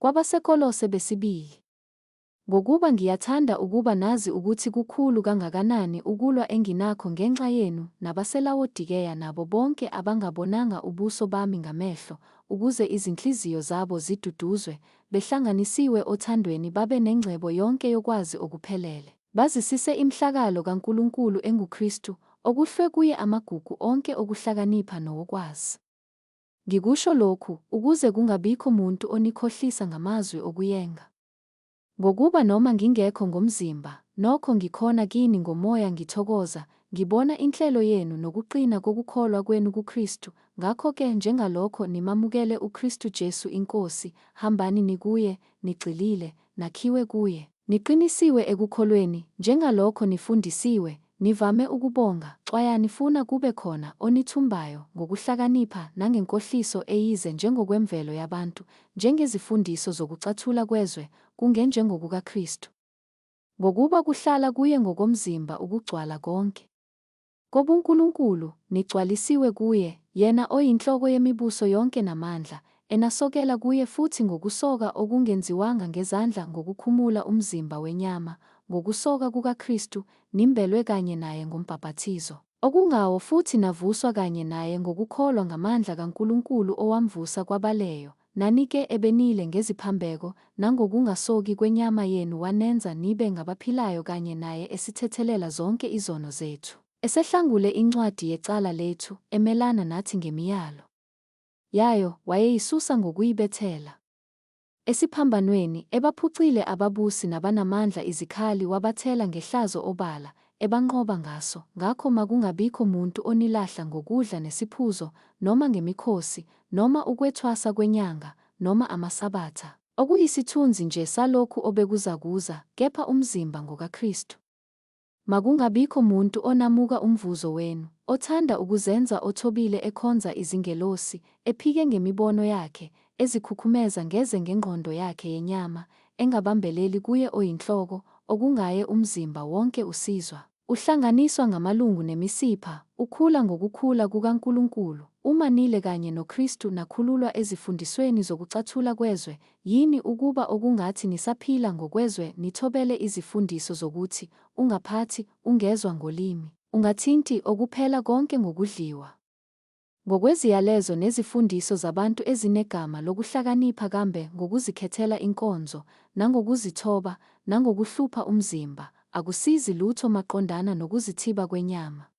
KwabaseKolose besibili. Ngokuba ngiyathanda ukuba nazi ukuthi kukhulu kangakanani ukulwa enginakho ngenxa yenu nabaseLawodikeya nabo bonke abangabonanga ubuso bami ngamehlo, ukuze izinhliziyo zabo ziduduzwe, behlanganisiwe othandweni babe nengcebo yonke yokwazi okuphelele. Bazisise imhlakalo kaNkulunkulu enguKristu, okuhlwe kuye amagugu onke okuhlakanipha nowokwazi. Ngikusho lokhu ukuze kungabikho muntu onikhohlisa ngamazwi okuyenga. Ngokuba noma ngingekho ngomzimba, nokho ngikhona kini ngomoya ngithokoza, ngibona inhlelo yenu nokuqina kokukholwa kwenu kuKristu. Ngakho-ke njengalokho nimamukele uKristu Jesu iNkosi, hambani nikuye, nigxilile, nakhiwe kuye, niqinisiwe ekukholweni, njengalokho nifundisiwe, nivame ukubonga. Xwayani funa kube khona onithumbayo ngokuhlakanipha nangenkohliso eyize njengokwemvelo yabantu, njengezifundiso zokucathula kwezwe, kungenjengokukaKristu. Ngokuba kuhlala kuye ngokomzimba ukugcwala konke kobuNkulunkulu, nigcwalisiwe kuye, yena oyinhloko yemibuso yonke namandla, enasokela kuye futhi ngokusoka okungenziwanga ngezandla ngokukhumula umzimba wenyama, ngokusoka kukaKristu, nimbelwe kanye naye ngombhapathizo. Okungawo futhi navuswa kanye naye ngokukholwa ngamandla kaNkulunkulu owamvusa kwabaleyo. Nani-ke ebenile ngeziphambeko nangokungasoki kwenyama yenu wanenza nibe ngabaphilayo kanye naye esithethelela zonke izono zethu. Esehlangule incwadi yecala lethu emelana nathi ngemiyalo yayo, wayeyisusa ngokuyibethela esiphambanweni, ebaphucile ababusi nabanamandla izikhali wabathela ngehlazo obala, ebanqoba ngaso. Ngakho makungabikho muntu onilahla ngokudla nesiphuzo, noma ngemikhosi, noma ukwethwasa kwenyanga, noma amasabatha, okuyisithunzi nje salokhu obekuzakuza, kepha umzimba ngokaKristu. Makungabikho muntu onamuka umvuzo wenu, othanda ukuzenza othobile ekhonza izingelosi, ephike ngemibono yakhe, ezikhukhumeza ngeze ngengqondo yakhe yenyama, engabambeleli kuye oyinhloko, okungaye umzimba wonke usizwa, uhlanganiswa ngamalungu nemisipha, ukhula ngokukhula kukaNkulunkulu. Uma nile kanye noKristu nakhululwa ezifundisweni zokucathula kwezwe, yini ukuba okungathi nisaphila ngokwezwe nithobele izifundiso zokuthi, Ungaphathi, ungezwa ngolimi, ungathinti, okuphela konke ngokudliwa? Ngokweziyalezo nezifundiso zabantu ezinegama lokuhlakanipha kambe ngokuzikhethela inkonzo, nangokuzithoba, nangokuhlupha umzimba, akusizi lutho maqondana nokuzithiba kwenyama.